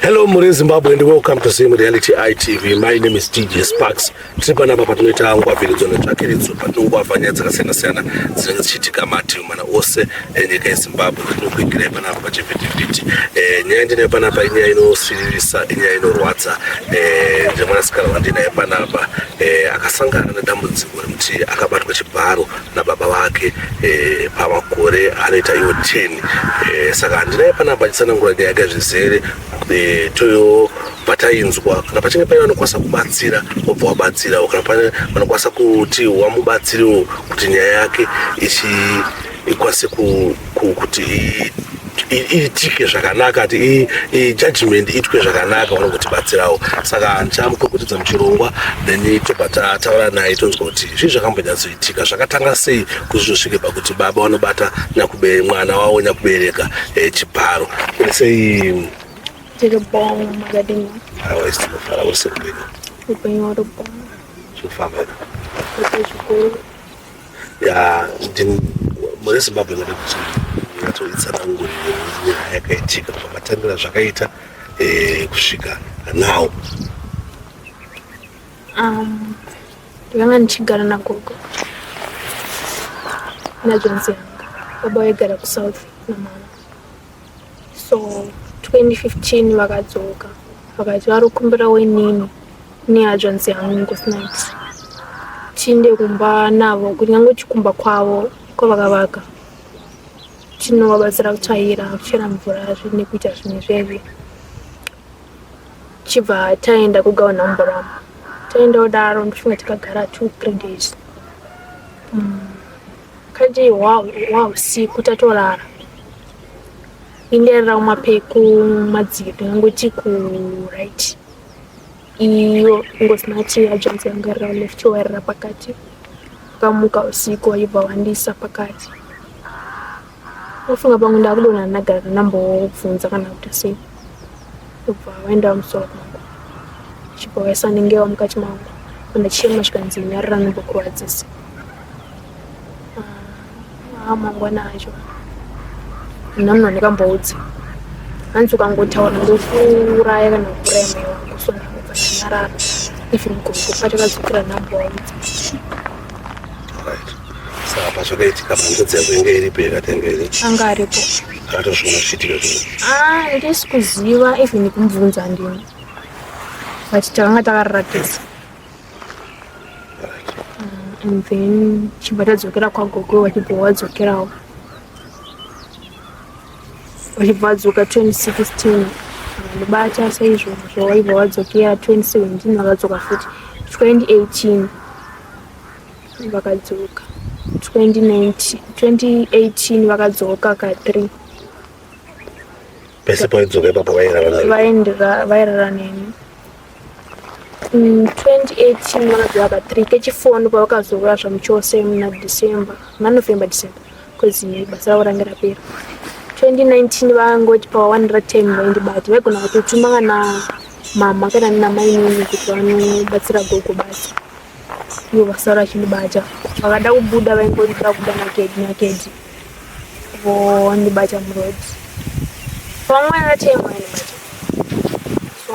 Hello muri Zimbabwe and welcome to Zim Reality ITV. My name is DJ Sparks. Tiri panapa patinoita ngwavhiridzo netsvakiridzo patinongwavha nyaya dzakasiyana siyana dzinenge dzichiitika mativi mana ose enyika yeZimbabwe patinokuigirai panapa pachivhitivhiti. Eh, nyaya ndinayo panapa inyaya inosiririsa, inyaya inorwadza. Eh, ndine mwanasikana wandinaye panapa eh, akasangana nedambudziko rekuti akabatwa chibharo nababa vake eh, pamakore anoita iwo 10 eh, saka handinai panapa achitsanangura nyaya yake zvizere eh, toyobva tainzwa kana pachinge paine vanokwanisa kubatsira wobva wabatsirawo kana pane vanokwanisa kuti wamubatsirewo kuti nyaya yake ichi ikwanise kuti iitike zvakanaka ti judgment itwe zvakanaka vanogotibatsirawo saka ndichamukokotedza muchirongwa then tobva tataura naye tonzwa kuti zvii zvakambonyatsoitika zvakatanga sei kuti zvosvike pakuti baba vanobata mwana wavo nyakubereka eh, chibharo sei Tiri bho makadini? Aiwa isi tinofara uri sekupenyu. Upenyu huri bho. Zvinofamba here? Kwete zvikuru. Ya ndini muri Zimbabwe ngada kuti nyatsoitsanangurire nyaya yakaitika kubva matangira zvakaita eh, kusvika now. Um, ndakanga ndichigara nagogo najonzi yanga baba vaigara kusouth namama so 2015 vakadzoka vakati vari kukumbirawo inini nehadzvanzi yangu Nkosinathi tiinde kumba navo kunyangwe kumba kwavo kwavakavaka tinovabatsira kutsvaira kuchera mvura nekuita zvimwe zvezvi chibva taenda kugawana mumborama taenda kudaro ndofunga takagara 2-3 days Kati hwausiku tatorara inderera kumapeku madziro ndingangoti kuright iyo ingosina hanzvadzi yanga irira left wairira pakati vakamuka usiku vachibva vandiisa pakati ofunga pamwe ndakudonha ndagara ndambobvunza kana kuti sei ndobva vaenda pamusoro pangu chibva vaisa nengewa mukati mangu ndachema zvikanzi nyarara nombokurwadzisa Ah, mangwana acho handina munhu andikamboudza hanzi ukangotaura ndokuuraya kana kuuraya mai wangu so ndakabva ndanyarara even gogo patakadzokera ndambovaudza Right. Saka pazvakaitika hanzvadzi yako inge iripo yakatanga iri anga aripo akatozviona zvichiitika zvinhu ah ndisi kuziva even kumubvunza handina but takanga takarara tese and then chibva tadzokera kwagogo vachibva vadzokerawo vachibva vadzoka 2016 vakandibata saizvozvo vaibva vadzokera 2017 vakadzoka futi 2018 vakadzoka 2019 2018 vakadzoka ka 3 pese paidzoka ipapo vairara vairara neni 2018 vakadzoka ka 3 kechifoni pavakazouya zvamuchose muna December muna November December because basa ravo range rapera 2019 vangoti pavawanira time vaindibata vaigona kutotuma kana mama kana namainini kuti vanobatsira gogo basa ivo vasara vachindibata vakada kubuda vaingoti takubuda nakedi nakedi vondibata muroad pamwe time vaindibata so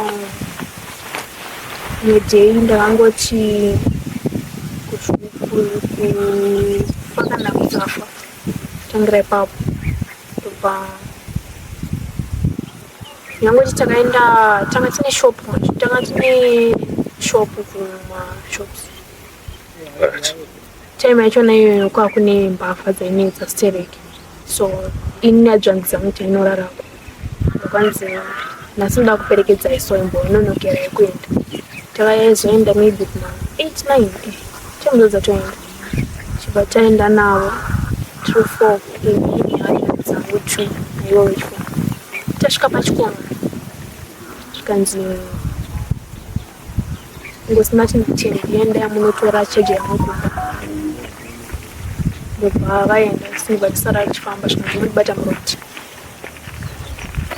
imwe day ndakangoti kufa kana kusafa tangira ipapo ndobva ndangoti takaenda tanga tine shop manje tanga tine shop kumashops Right. Time yachona iyoyo kwakune mbavha dzainetsa stereki so ini nedzvanzi dzangu tainorarako ndakanzi nhasi ndoda kuperekedzai so imbononokerai kuenda takaizoenda maybe kuma 8 9 time ndo dzatoenda chibva taenda navo tiri four inini hanzvadzi dzangu two naivo vechfour tasvika pachikomo zvikanzi Ngozi mati nditende endai munotora cheje yangu kumba. Ndobva vaenda ndobva tisara tichifamba zvikanzi munobata muroad.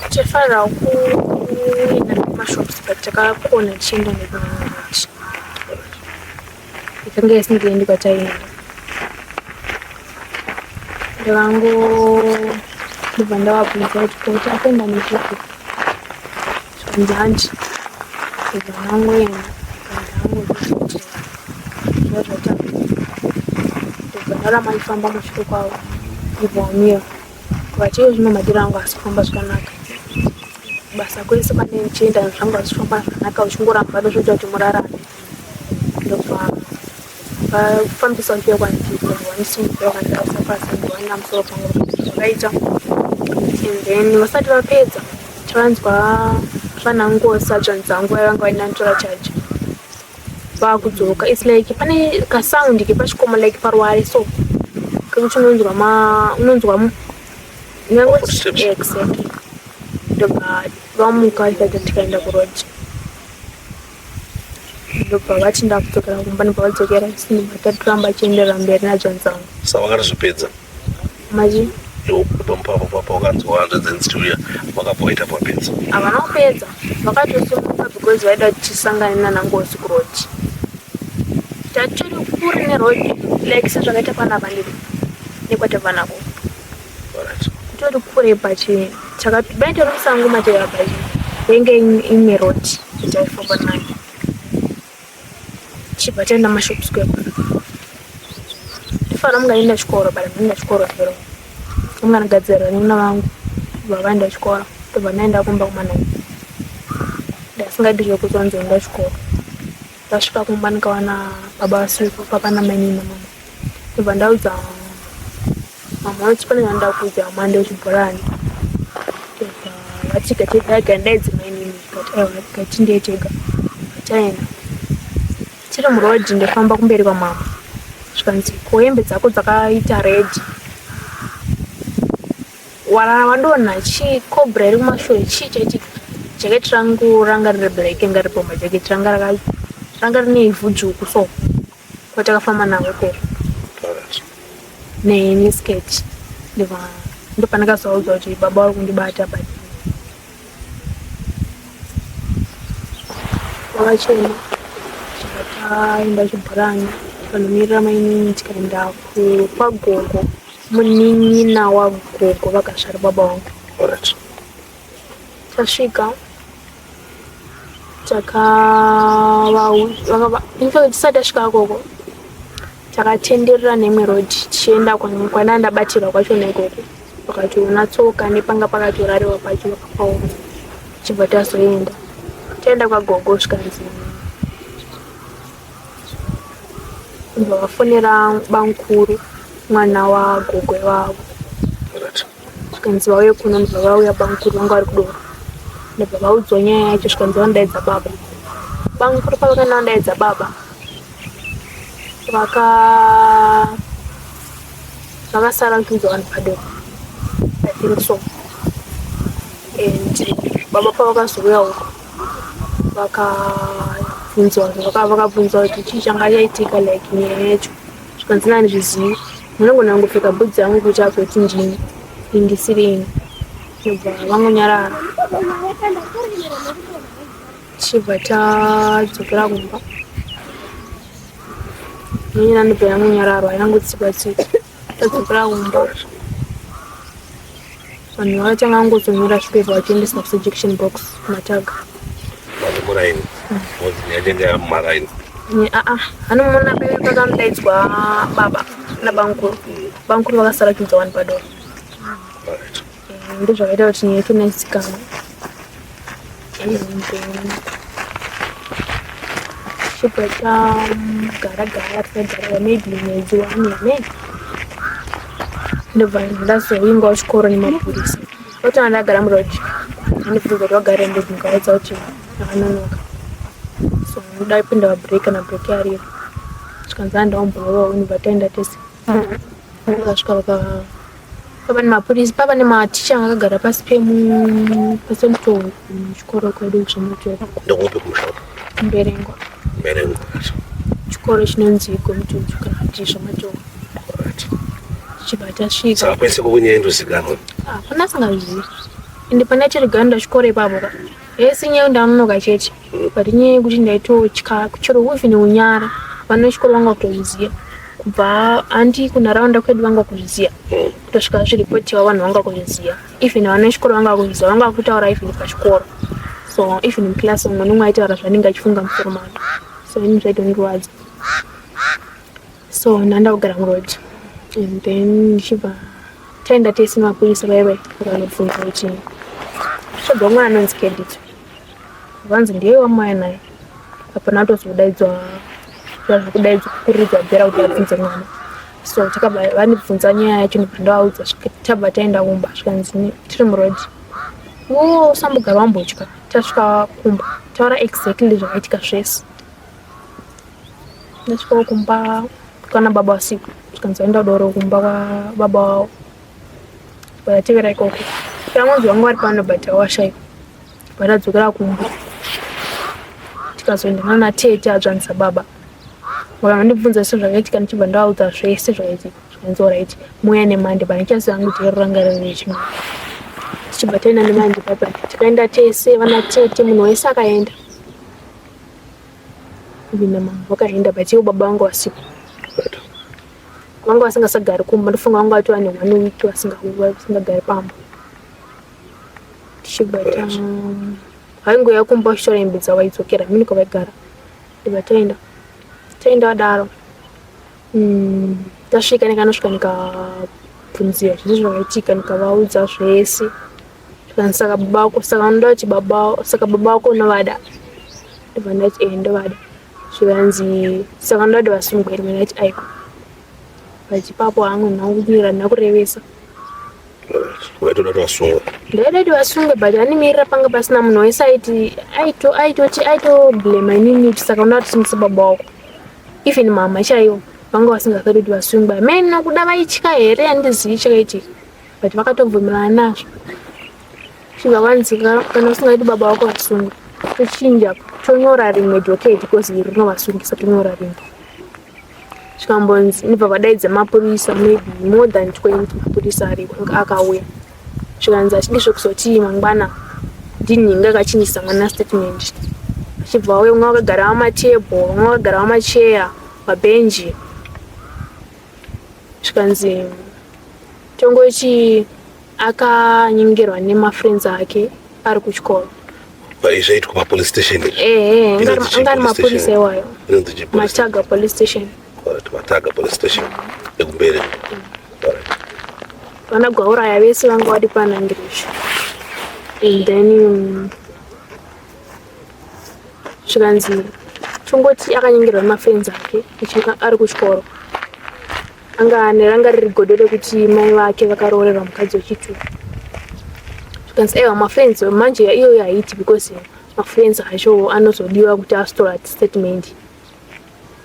Tichifanira kuenda kumashops but takakona tichienda nekuroad. Ikanga isingaendi kwataienda. Ndakango ndobva ndavabvunza kuti ko takuenda nekupi. Zvikanzi hanti ndobva ndangoenda ndazvatanga ndobva ndaramba ndifamba mashure kwavo ndobva wamira vati iyo zvino madiro angu asi kufamba zvakanaka basa kwese kwandee ndichienda zvangu asi kufamba zvakanaka uchingoramba ndozvoita kuti murarame ndobva vafambisa vachiuya kwandiri vandisimudza vakandirasa pasi ndovanina musoro pangu zvakaita and then vasati vapedza tavanzwa vanangosa dzvanzangu vaiva vanga vainanditora chaji vakudzoka its like pane kasound kepachikomo like paruware so kekuti unonzwa ma unonzwa exactly ndobva vamuka ikaita tikaenda kuroad ndobva vati ndakudzokera kumba ndobva vadzokera ndobva tatoramba achienderera mberi nadzvanzangu sa vakatozvipedza machi papapapo wakanzwa hanzvadzi dzichiuya vakabva waita papedza havana kupedza vakatosimuka because vaida kuti tisangane nanangozi kuroad tatori kure neroad like sezvakaita panapa ndiri nekwatabva nako kutori kure but takabaitori musango mateva but yainge imwe road yataifamba nayo chibva taenda mashop square ndifana mungaenda chikoro but ndaenda chikoro chero munganagadzirira nemuna vangu bva vaenda chikoro tobva ndaenda kumba kumanai ndasingadi zvekuzonzi enda chikoro ndasvika kumba ndikawana baba vasipo papa namainini namama ndobva ndaudza mama vati pane zvandida kuudza mama ndechibhorani ndobva vati gatega ndaidzi mainini ndikati aiwa gatindei tega taenda tiri muroad ndofamba kumberi kwamama zvikanzi ko hembe dzako dzakaita red warara wadonha chii cobra iri kumashure chii chaitika jaketi rangu ranga riri black ranga riri bomba jaketi ranga ranga rine ivhu dzvuku so kwatakafamba navo ikoko neskirt ndopandakazoudzwa kuti baba vari kundibata but wakachena taenda chibhorani tikanomirira mainini tikaenda kwagogo munin'ina wagogo vakazvara baba vangu tasvika infact tisati tasvika koko takatenderera neimwe road tichienda kwandaa ndabatirwa kwachona ikoko vakatoona tsoka nepanga pakatorariwa pacho vakapaona chibva tazoenda taenda kwagogo zvikanzi vafonera bamkuru mwana wagogo ivavo zvikanzi vauye kuno ndobva vauya bamkuru vanga vari kudoro ndobva vaudzwa nyaya yacho zvikanzi vanodaidza baba bamkuru pavakaenda vanodaidza baba vaka vakasara vachiudza vanhu padoro i think so and baba pavakazouya uko vakabvunzwa vakabvunzwa kuti chii changa chaitika like nyaya yacho zvikanzi nani zvizivi munogona kungopfeka bhutsi yangu kuti azoti ndini indisiri ini ndobva vangonyarara tichibva tadzokera kumba nyina ndobva yangonyararwa yangotsikwa tsika tadzokera kumba vanhu vakatanga kungozonyora zvipepa vachiendesa kusejection box mataga muraini yachenga yamumaraini aa anomona paive pakanodaidzwa baba nabankuru bankuru vakasara kudza wani padoro ndozvakaita kuti nyaya yacho naizikanwa chibva tagara gara takagara maybe mwedzi one amen ndobva ndazovingwawo chikoro nemapurisa otanga ndagara muroad andibvunza kuti wagara ndobva ndikaudza kuti ndakanonoka so ndoda kupinda pabreak kana break yarira zvikanzi andaomborova unibva taenda tese vakasvika vaka pava nemapurisa pava nematicha anga akagara pasi pemu pasi pemutowo kuchikoro kwedu zvemutowo ndokupi kumusha mberengwa mberengwa chikoro chinonzi gomututu kana kuti zvamatowo chibva tasvika saka kwese kokunyaya indozikanwa hapana asingazvizivi ende pane chiri ganda chikoro ipapo ka yese nyaya ndanonoka chete but nyaya yekuti ndaitotya chero even unyara vana vechikoro vanga kutozviziva kubva handi kunharaunda kwedu vanga kuzviziva kutosvika zviripotiwa vanhu vanga kuzviziva even vana vechikoro vanga kuzviziva vanga kutaura even pachikoro So even muclass umwe nomwe aitaura zvaanenge achifunga musoro make, so ini zvaitondirwadza. So ndanda kugara muroad and then ndichibva taenda tese nemapurisa vaiva vakanobvunza kuti tsvagwa mwana anonzi Kedit. Vanzi ndiye wamaya naye. Hapana atozodaidzwa zvekudaidzwa kuridzwa bhera kuti vabvunze mwana. So takabva vandibvunza nyaya yacho, ndibva ndavaudza. Tabva taenda kumba, zvikanzi tiri muroad, wo usambogara wambotya, tasvika kumba taura exactly zvakaitika zvese. Ndasvikawo kumba kana baba usiku, zvikanzi vaenda kudoro kumba kwababa wavo, vatevera ikoko. Tangonzi vanga vari pano but awashaikwa. Vatadzokera kumba, tikazoenda nana tete adzvanisa baba, vakandibvunza zvese zvakaitika. Ndichibva ndavaudza zvese zvakaitika, zvikanzi alright, muya nemande pane chasi yangu kuti ranga riri rechimwe. Tichibva taenda nemande papa, tikaenda tese, vana tete, munhu wese akaenda, even namama vakaenda, but ivo baba vangu vasipo. Vanga vasingasagari kumba, ndofunga vanga vatova ne one week vasingagari pamba. Tichibva ta vaingouya kumba vachitora hembe dzavo, vaidzokera mini kwavaigara. Ndibva taenda, taenda vadaro. Tasvika, ndikanosvika ndikabvunziwa zvese zvakaitika, ndikavaudza zvese. Zvikanzi saka baba vako, saka unoda kuti baba, saka baba vako unovada? Ndibva ndati ee, ndovada. Zvikanzi saka unoda kuti vasungwe here? Ndati aiwa. But ipapo hangu ndakunyira, ndakurevesa. Waitoda kuti vasungwe? Ndaida kuti vasungwe, but animirira panga pasina. Munhu wese aiti aitoti aitoblema inini kuti saka unoda kuti baba wako. Even mama chaivo vanga vasingasadi kuti vasungwe. Meno kuda vaitya here, handizivi chakaitika, but vakatobvumirana nazvo. Chibva kwanzi kana usingadi baba vako vasungwe, tochinja, tonyora rimwe docket, because iri rinovasungisa, tonyora rimwe. Zvikambonzi ndibva vadaidza mapurisa, maybe more than 20 mapurisa ariko akauya. Zvikanzi achidi zvekuzoti mangwana ndinhinga akachinjisa mwana statement. Achibva auya, umwe vakagara pamatebho, vamwe vakagara pamacheya, pabhenji. Zvikanzi tongoti akanyengerwa nemafriends ake ari kuchikoro. Zvaitwa papolice station izvi? Ehe. Inonzi chii anga ari police mapurisa station? iwayo. Inonzi chii police? Mataga police station. Alright, Mataga police station ekumberi. Alright. Vana gwauraya vese vanga vari panangirisha. And then zvikanzi tongoti akanyengerwa nemafriends ake ari kuchikoro. Anga ane ranga riri godo rekuti mai vake vakaroorerwa mukadzi wechitu. Zvikanzi aiwa, mafriends manje iyoyo haiti, because mafriends acho anozodiwa kuti azotora statement.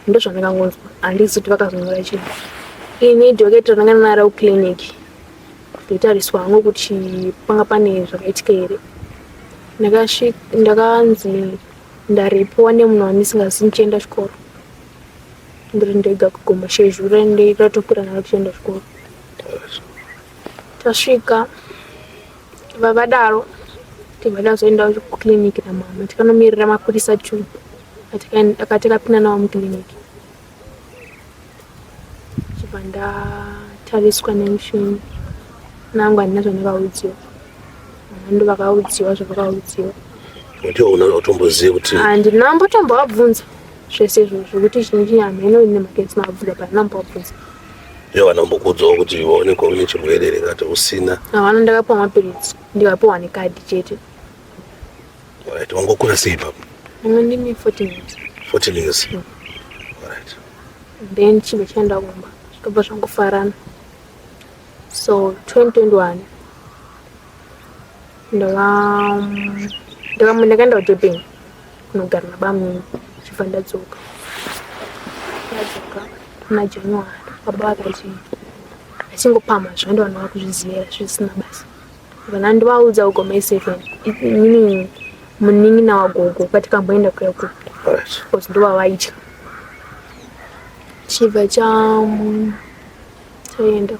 Ndozvandakangonzwa, handisi kuti vakazonyora chii. Ini docket ranga naro kuclinic, ndotariswa hangu kuti panga pane zvakaitika here. Ndakanzi ndaripiwa nemunhu wandisingazivi ndichienda chikoro, ndiri ndega kugomo shezhure, ndatokwira naro tichienda chikoro. Tasvika vavadaro, tibva tazoenda kuclinic namama, tikanomirira mapurisa two akatikapinda nawo muclinic. Chibva ndatariswa nemushini nangu, handina zvandakaudziwa, mama ndo vakaudziwa zvavakaudziwa. Ndiwo unotomboziva kuti Handina mbotombovabvunza zvese izvozvo kuti chinji, hameno nemagetsi mavabvunza, but handina mbovabvunza. Iyo vanombokuudzawo kuti waonekwa une chirwere here kana usina? Havana. Ndakapiwa mapiritsi, ndikapiwa nekadhi chete. Alright, wangokura sei ipapo? Mumwe ndine 14 years. 14 years. Alright. Then chibva chaenda kumba, zvikabva zvangofarana. So 2021 ndakaenda kuDurban kunogara nabamunini. Chibva ndadzoka, ndadzoka muna January, baba vakati achingopamha zvando, vanhu vakuzvizivira zvisina basa. Vana ndivaudza kugoma 7, meaning munin'ina wagogo kwatikamboenda kuya kuko, because ndovavaitya. Chibva cha chaenda.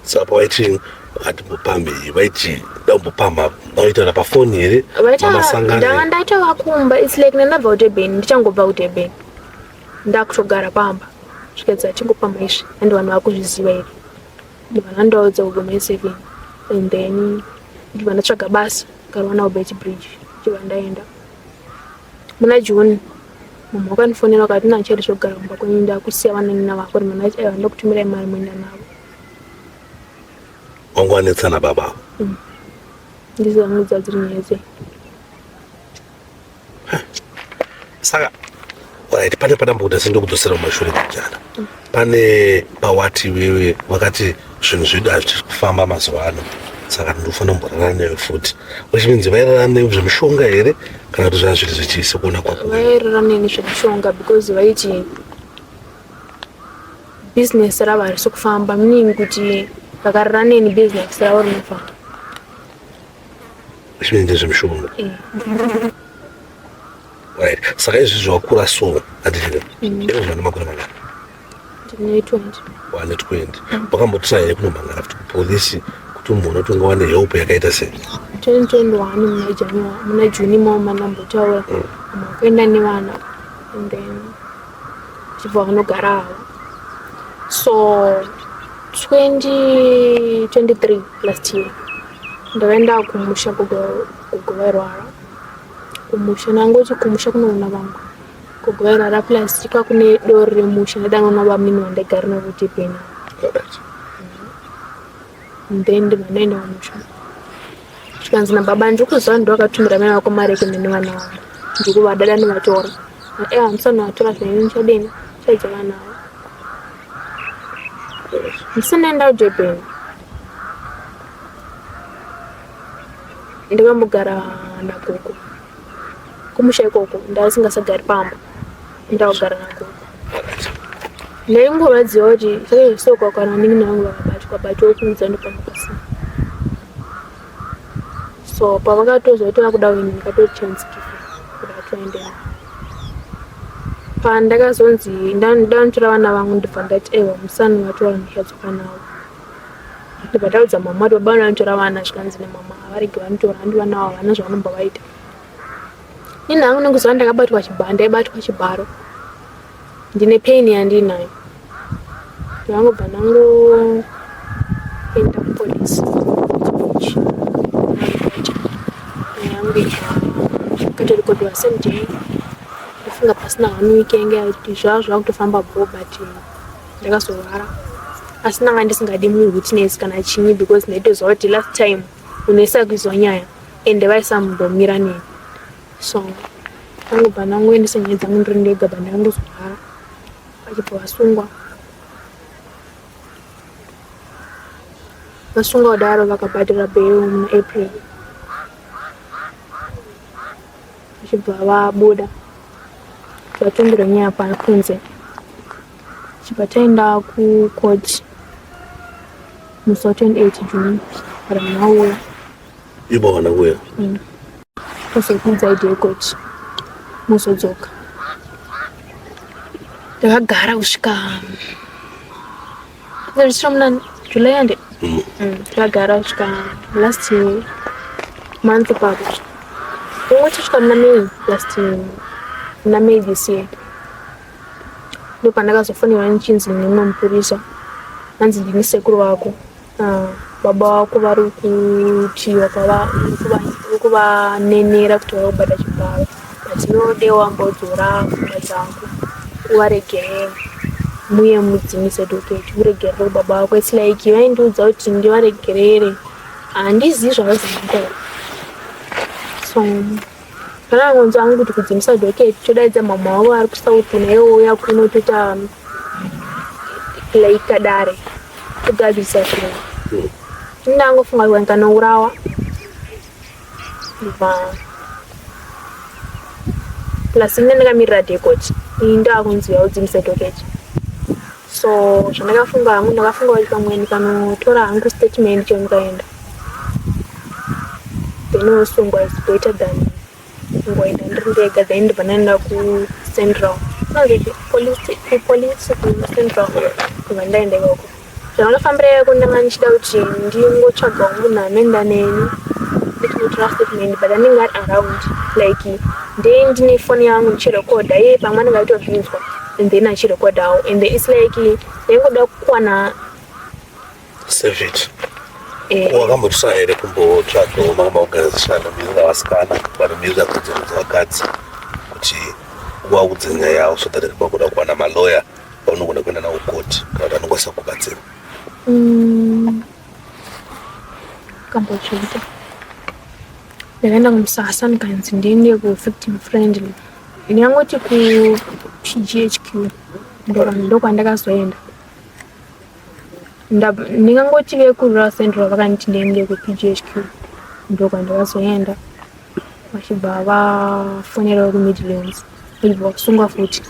Saka waiti atimbopamhe, vaiti dambopamha, vaitaura pafoni here? Mamasangana? Ndanga ndaitova kumba. It's like ndandabva kuDurban, ndichangobva kuDurban, ndakutogara pamba. Zvikanzi achingopamha izvi and vanhu vakuzviziva here? Ndibva ndandaudza kuguma 7 and then ndibva ndatsvaga basa. Tikarowana kuBeitbridge chibva ndaenda. Muna June mumwe wakandifonera akati nachari zvekugara kumba kwenyu ndakusiya vananina vako rimwe ndati aiwa ndokutumirai mari moenda navo. Wanga wanetsana baba? Ndizo dzangu dzadziri nyaya dzei. Saka alright, pane padambukuta sendokudzosera kumashure kujana. Pane pawati wewe wakati zvinhu zvedu hazvisi kufamba mazuva ano, saka ndinofanira kumborara newe futi, which means vairara newe zvemishonga here kana kuti zvaa zviri zvechii sekuona kwako? Vairara neni zvemishonga because vaiti business ravo harisi kufamba, meaning kuti vakarara neni business ravo rinofamba. Which means ndezvemishonga. Right, saka izvi zvakura so handiti? Izvo zvane makore mangani? Ndine 20. Wane 20. Wakambotry here kunomhangara futi kupolisi kuti umboona kuti ungawane help yakaita sei? 2021 muna January, muna June imomo mandambotaura makaenda nevana and then chibva vanogara havo. So 2023 last year ndakaenda kumusha, gogo vairwara kumusha. Ndangoti kumusha kunoona vangu, gogo vairwara, plus kwakune doro remusha, ndadanoona bamunini vandaigara navo Durban. And then ndibva ndaenda kumusha, zvikanzi nababa, ndiri kuziva ndo akatumira mai vako mari yekuenda nevana vangu, ndikuvadada ndivatora. Ewa, musanovatora zvenyu, ndichadini, chaidzoka navo. Ndisinaenda kuDurban ndakambogara nagogo kumusha ikoko, ndasingasagari pamba, ndakugara nagogo. Ndaingovadziva kuti zvakaizosokwa kana vanin'ina vangu vakabatwa, but wokuudza ndopanga pasina. So pavakatozwa kuti vakuda kuenda, ndikatori chance give kuti atoende navo. Pandakazonzi ndanotora vana vangu, ndibva ndati aiwa, musanovatora, ndichadzoka navo. Ndibva ndaudza mama kuti baba vanotora vana, zvikanzi nemama havaregi vanotora, handi vana avo havana zvavanombovaita. Ini hangu nekuziva ndakabatwa chibharo, ndaibatwa chibharo, ndine pain yandinayo. Ndangobva ndangoenda kupolisi yangu ikatorekodwa same day. Ndafunga pasina one week yange zvava zvakutofamba bho, but ndakazorwara, asi ndanga ndisingadi muwitness kana chinyi because ndaitoziva kuti last time unoisa kuizwa nyaya ende vaisambomira neni. So ndangobva ndangoendesa nyaya dzangu ndiri ndega, but ndangozorwara, vachibva vasungwa. Vasungwa kudaro, vakabhadhara bail muna April, vachibva vabuda, vatongerwa nyaya pakunze. Chibva taenda kucourt musi wa 28 June, vanhu vauya. Ibo vana kuya. Tozokuudzai day court muzodzoka. Ndakagara kusvika zvisvika muna July ande. Ndakagara kusvika last month papo, ungoti kusvika muna May last, muna May this year, ndo pandakazofonerwa nichinzi nemumwe mupurisa, hanzi ndini sekuru vako. Ah, baba vako vari kuti uri kuvanenera kuti vari kubata chibharo, but iwe wambodzora pfungwa dzako, uvaregerere, muye mudzimise docket, uregerere baba vako. It's like vaindiudza kuti ndivaregerere, handizivi zvavazomutaura. So kana ngonzi angu kuti kudzimisa docket, todaidza mama wavo ari kuSouth, naiwe uya kuno, toita like kadare, togadzirisa zvinhu. Ndangofunga kuti ndikanourawa ndibva, plus ine ndakamirira day court, ini ndakunzi yaudzimise docket. So zvandakafunga hangu, ndakafunga kuti pamwe ndikanotora hangu statement chero ndikaenda then wosungwa is better than kungoenda ndiri ndega. Then ndibva ndaenda kuCentral, kunonzi kupolisi kuCentral, ndibva ndaenda ikoko. Zvandakafambira ikoko, ndanga ndichida kuti ndingotsvagawo munhu anoenda neni ndinotora statement, but anenge ari around, like ndee ndine foni yangu ndichirekodha, iye pamwe anenge achitozvinzwa and then achirekodhawo, and then it's like ndaingoda kuwana Save it. Eh. Wakambotsva here kumbotsvagawo mamwe maorganization anomirira vasikana vanomirira kodzero dzevakadzi kuti uvaudze nyaya yavo so that pakuda kuwana maloya vaunogona kuenda nawo koti kana kuti anokwanisa kubatsira? Kambozviita. Ndakaenda kumusasa ndikanzi ndiende kuvictim friendly. Ndingangoti kuPGHQ ndokwandakazoenda. Ndingangoti vekuRural Central vakanditi ndiende kuPGHQ ndokwandakazoenda vachibva vafonera vekuMidlands vachibva vasungwa futi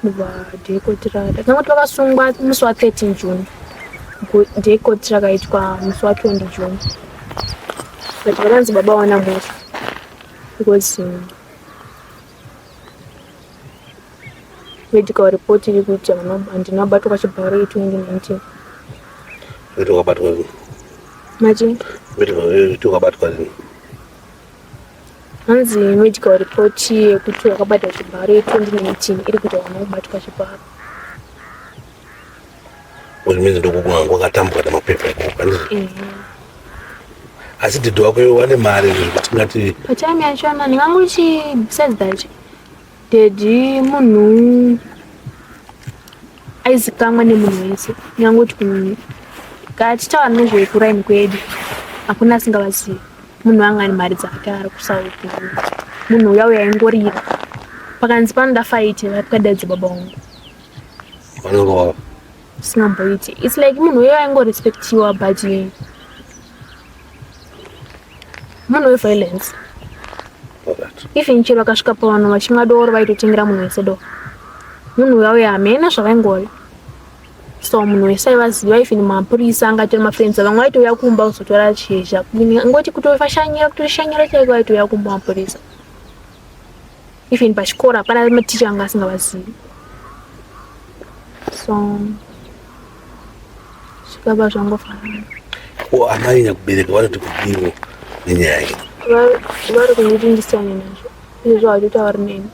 ndobva day court ndingangoti vakasungwa musi wa 13 June, day court rakaitwa musi wa 20 June, but vakanzi baba wana mhosva because medical report iri kuti handina kubatwa chibharo 2019. Kuti wakabatwa rini? Mati? Kuti wakabatwa rini? Hanzi medical report yekuti wakabatwa chibharo ye2019 iri kuti hauna kubatwa chibharo. Which means ndokugona kwakatambwa nemapepa ikoko, handizvo? Ehe. Asi dhidhi wako iwe wane mari zvekuti tingati Patime yachona ndingangoti besides that daddy munhu aizikamwa nemunhu wese. Ndingangoti kana tichitaura nezvekuraini kwedu hakuna asingavazivi. Munhu anga ane mari dzake ari kuSouth, munhu uya uya aingorira pakanzi panoda fight vakadaidza baba vangu. Vanorova. Singamboiti. It's like munhu uyo aingorespectiwa but munhu weviolence. Even chero akasvika pavanhu vachimwa doro vaitotengera munhu wese doro. Munhu uya uya hamena zvavaingori. So munhu wese aivaziva, even mapurisa anga atori mafriends, vamwe vaitouya kumba kuzotora chizha, ngoti kutovashanyira, kutoshanyira chaiko vaitouya kumba mapurisa. Even pachikoro hapana maticha anga asingavazivi. So zvikabva zvangofanana. Ko amai nyakubereka vanoti kudiwo nenyaya iyi? Vari kunditi ndisiyane nazvo. Izvo havatotauri neni.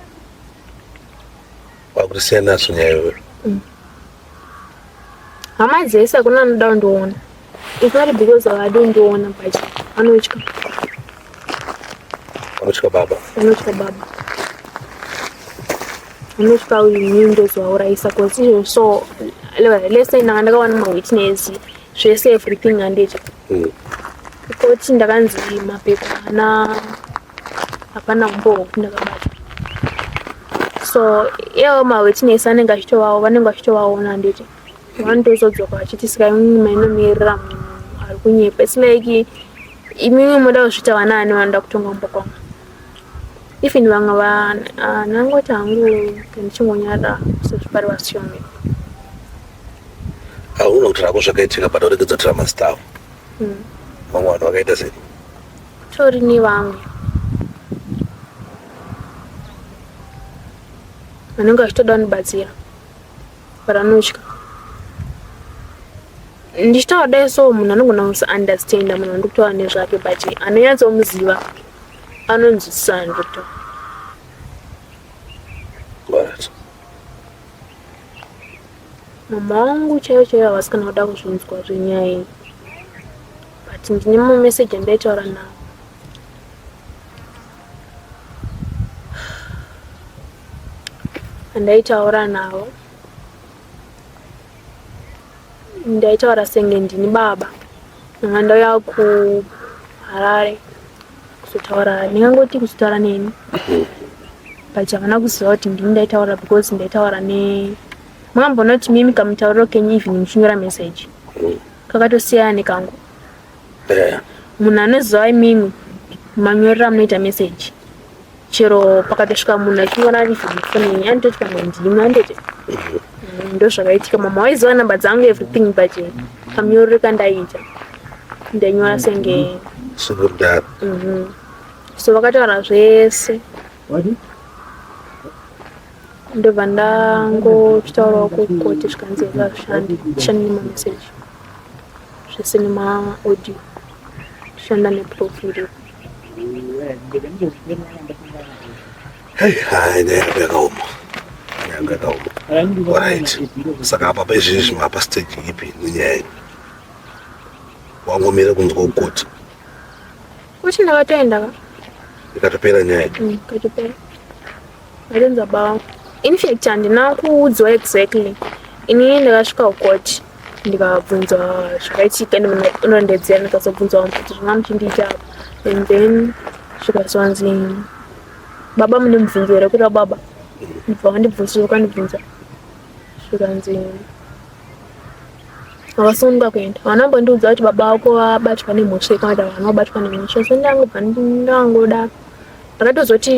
Vakuti siyana nazvo nyaya iyoyo. Hama dzese hakuna anoda kundiona. It's not because havadi kundiona but vanotya. Vanotya baba. Vanotya baba. Vanotya uyu inini ndozovaurayisa cause izvo so let's say ndanga ndakawana mawitness zvese everything handiti. Koti ndakanzi mapepa hapana hapana umbowo hwekuti ndakabatwa. So ivo mawitness anenge achitovawo vanenge vachitovaona handiti. Vanotozodzoka vachiti saka imimi mainomirira munhu ari kunyepa. It's like imimi moda kuzviita vanaani vanoda kutonga kumba kwangu. Even vamwe ndangoti hangu ndichingonyara sezvipari vasiyomi. Hauna kuti rako zvakaitika but uregedza kutora mazita avo. Vamwe vanhu vakaita sei? Kutori nevamwe vanenge vachitoda kundibatsira but anotya. Ndichitaura dai so munhu anogona kusaunderstanda munhu wandiri kutaura nezvake but anonyatsomuziva anonzwisisa zvandiri kutaura. Alright. Mama vangu chaivo chaivo havasi kana kuda kuzvinzwa zvenyaya iyi but ndine mameseji andaitaura navo. Andaitaura navo ndaitaura senge ndini baba. Ndanga ndauya kuHarare kuzotaura, ndingangoti kuzotaura neni but havana kuziva kuti ndini ndaitaura because ndaitaura ne makambonoti mimi kamutauriro kenyu even muchinyora message kakatosiyana nekangu. Munhu anoziva imimi manyorero amunoita message chero pakatosvika munhu achinyora even foni yenyu anototi pamwe ndimi anditi. Ndozvakaitika. Mama waiziva namba dzangu everything but kamunyorero kandaiita ndainyora senge Sekudaro. So vakataura zvese ndobva ndangochitaurawo kukoti zvikanzi ngazvishande, tishande nemameseji zvese nemaaudio, tishanda neproof iripo. Hey, hai, nyaya yako yakaoma. Nyaya yako yakaoma. Alright. Saka apa paizvezvi mapa stage ipi nenyaya iyi? Wangomira kunzwa kukoti. Kuti ndakatoenda ka. Ikatopera nyaya. Ikatopera. Ndatonzwa baba. In fact handina kuudzwa exactly. Ini ndakasvika kukoti ndikabvunzwa zvakaitika ndinondedzera ndikazobvunzwa kuti zvanga muchindiita apa and then zvikazonzi baba mune mubvunzo here kuda baba ndibva vandibvunza zvakandibvunza zvikanzi vakasununguka kuenda havana kumbondiudza kuti baba vako vabatwa nemhosva kana kuti havana kubatwa nemhosva so ndangobva ndangodaro ndakatozoti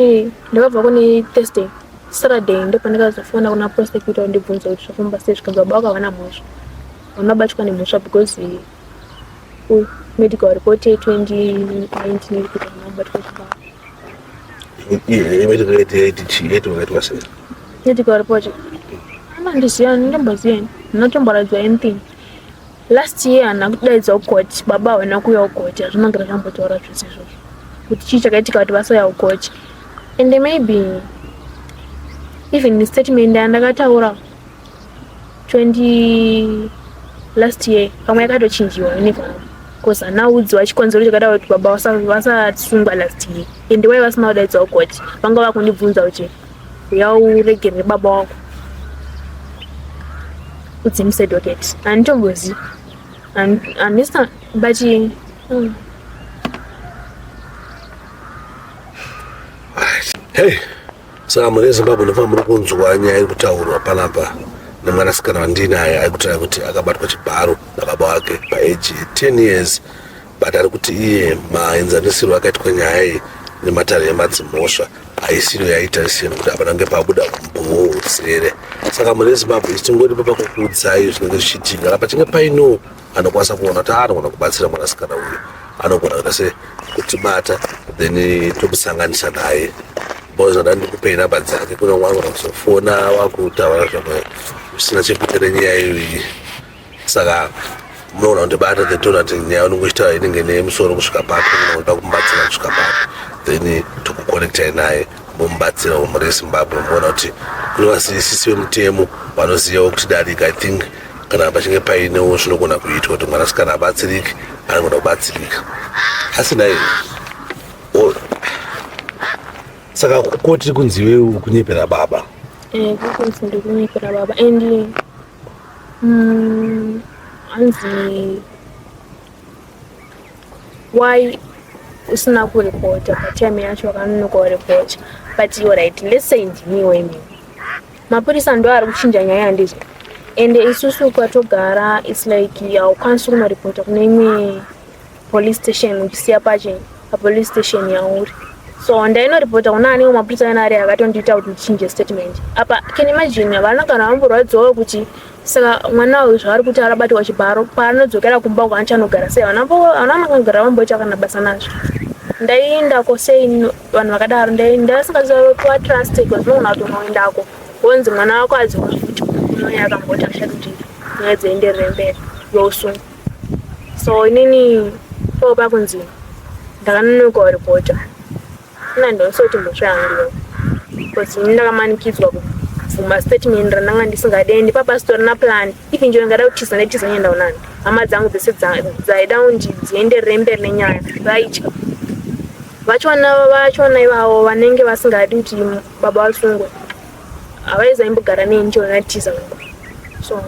ndakabva kune Thursday, Saturday ndopandakazofona kuna prosecutor ndibvunza kuti zvafamba sei zvikanzi baba vako havana mhosva havana kubatwa nemhosva because uyu medical report ye 2019 iri kuti havana kubatwa chibaba. Medical yaiti chii yaiti vakaitwa sei? Medical report anondiziva ndimboziva ini ndinotomboradzwa anything. Last year handina kudaidzwa kucourt, baba havana kuuya kucourt, hazvina kugara zvambotaura zvese izvozvo kuti chii chakaitika kuti vasauya kucourt. And maybe even statement yandakataura 20 last year pamwe yakatochinjiwa you never know because handina kuudziwa chikonzero chakaita kuti baba vasasungwa last year and why vasina kudaidzwa kucourt vanga vakundibvunza kuti uya uregerere baba wako udzimise docket handitombozivi handisina but Hey, saka mune Zimbabwe ndofanira muri kunzwa nyaya iri kutaurwa panapa nemwanasikana wandinaye ari kutaura kuti akabatwa chibharo nababa wake paage 10 years but ari kuti iye maenzanisirwo akaitwa nyaya iyi nematare emadzimhosva haisiro yaitarisira nekuti hapana kunge pabuda umbowo huzere saka mune zimbabwe isu tingori papa kukuudzai zvinenge zvichiitika kana pachinge paino anokwanisa kuona kuti anogona kubatsira mwanasikana uyu anogona kuita se kutibata then tomusanganisa naye because vada ndikupei namba dzake kune umwe anogona kuzofona wakutaura zvamwe zvisina chekuita nenyaya iyoyi saka munoona kundibata then toona kuti nyaya unenge uchitaura inenge nemusoro kusvika papi unoda kumubatsira kusvika papi then tokuconnectai naye momubatsira mhuri yezimbabwe moona kuti kune vasisisi vemutemo vanozivawo kutidarika i think kana pachinge painewo zvinogona kuitwa kuti mwanasikana abatsirike anogona kubatsirika asi nhai saka koti kunzi iwewe ukunyepera baba eh, kunzi ndikunyepera baba and hanzi why usina kuripota patime yacho wakanonoka kuripota but alright let's say ndimiwo imimi mapurisa ndo ari kuchinja nyaya handizvo ende isusu kwatogara its like haukwanisi kunoripota kune imwe police station uchisiya pachi papolice station yauri so ndainoripota kuna aniwo mapurisa ayana ari akatondiita kuti ndichinje statement apa can imagine havana kana vamborwadziwawo kuti saka mwana uyu zvaari kuti arabatwa chibharo paanodzokera kumba uko anichanogara sei havana makagara vamboita kana basa nazvo ndaiendako sei vanhu vakadaro ndaisingazivatrust because unogona kuti unoendako wonzi mwana wako adzoka futi unouya akamboti achati kuti nyaya dzienderere mberi yousungwa so inini pao pakunzi ndakanonoka kuripota ina ndosoti mhosva yangu iyo because ini ndakamanikidzwa kubvuma statement randanga ndisingade and ipapa sitorina plan even nje ndingada kutiza ndaitiza nyaenda kunani hama dzangu dzese dzaida kuti dzienderere mberi nenyaya vaitya vachona vachona ivavo vanenge vasingadi kuti baba vasungwe havaizaimbogara neni chero ndatiza so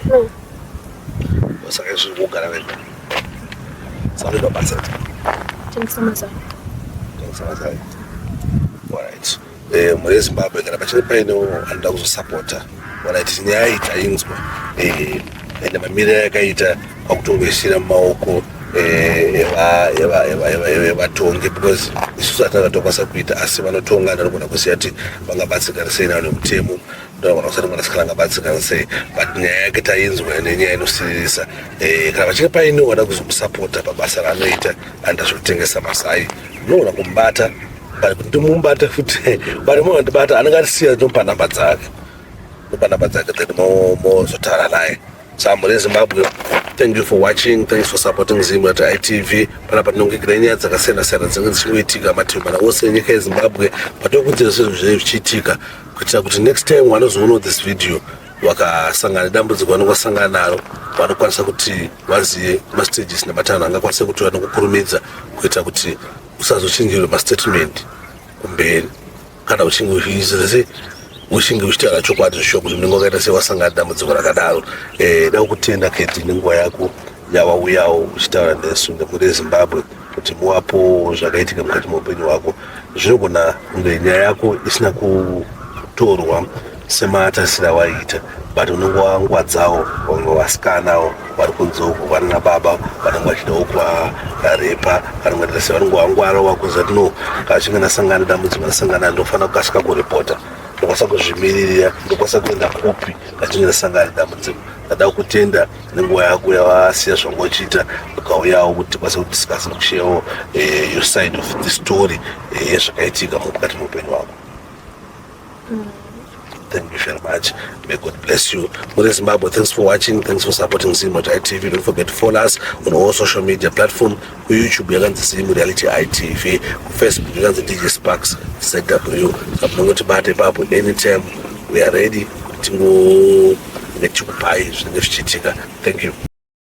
no saka izvi kugara vega saka basa tengesa mazai tengesa mazai alright eh mhuri yezimbabwe kana pachine paine anoda kuzosapota alright nyaya iyi tainzwa eh ende mamiriro yakaita kwakutongoisira mumaoko evatongi because isusu hatina zvatokwanisa kuita asi vanotonga vanogona kuziva kuti vangabatsirikana sei navo nemutemo ndogona kusati mwanasikana angabatsirikana sei but nyaya yake tainzwa nenyaya inosiririsa eh, kana vachinge paine wada kuzomusapota pabasa raanoita anoita zvekutengesa mazai unogona kumubata but kuti ndimubate futi but munondibata anenge atisiya ndomupa namba dzake ndomupa namba dzake then mozotaura naye So mhuri yeZimbabwe, thank you for watching, thanks for supporting Zim at ITV. Panapa tinongekera nyaya dzakasiyana siyana dzinenge dzichingoitika mativi mana ose enyika yeZimbabwe patinokudzira sezvo zvinenge zvichiitika kuitira kuti next time vanozoonawo this video Vakasangana nedambudziko vanenge vasangana naro, vanokwanisa kuti vazive mastages nematanho angakwanisa kutora nokukurumidza kuita kuti usazochinjirwe mastatement kumberi, kana uchinge uchiita sei, uchinge uchitaura chokwadi zvishuwa kuti unenge wakaita sei wasangana nedambudziko rakadaro. Da kutenda, Kedi, nenguva yako yawauyawo uchitaura nesu nemhuri yeZimbabwe kuti muwapo zvakaitika mukati meupenyu hwako. Zvinogona kunge nyaya yako isina kutorwa sematarisiro awaiita, but unenge wangwadzawo vamwe vasikanawo vari kunze uko vanana baba vanenge vachidawo kuvarepa kana kuita sei. Vanenge vangwara wakuziva kuti no, kana chinge ndasangana nedambudziko ndasangana, ndofanira kukasika kuripota, ndokwanisa kuzvimiririra, ndokwanisa kuenda kupi kachinge ndasangana nedambudziko. Ndada kutenda nenguva yako yawasiya zvanga uchiita, ukauyawo kuti tikwanise kudiscuss nekusharewo your side of the story yezvakaitika mukati meupenyu hwako. Thank you very much. May God bless you. Mure Zimbabwe, thanks for watching. Thanks for supporting Zim ITV. Don't forget to follow us on all social media platform. Ku YouTube yakanzi Zim Reality ITV. Ku Facebook yakanzi DJ Sparks ZW. Samunongoti bate ipapo anytime we are ready. Tingo nechikupai zvinenge zvichiitika. Thank you.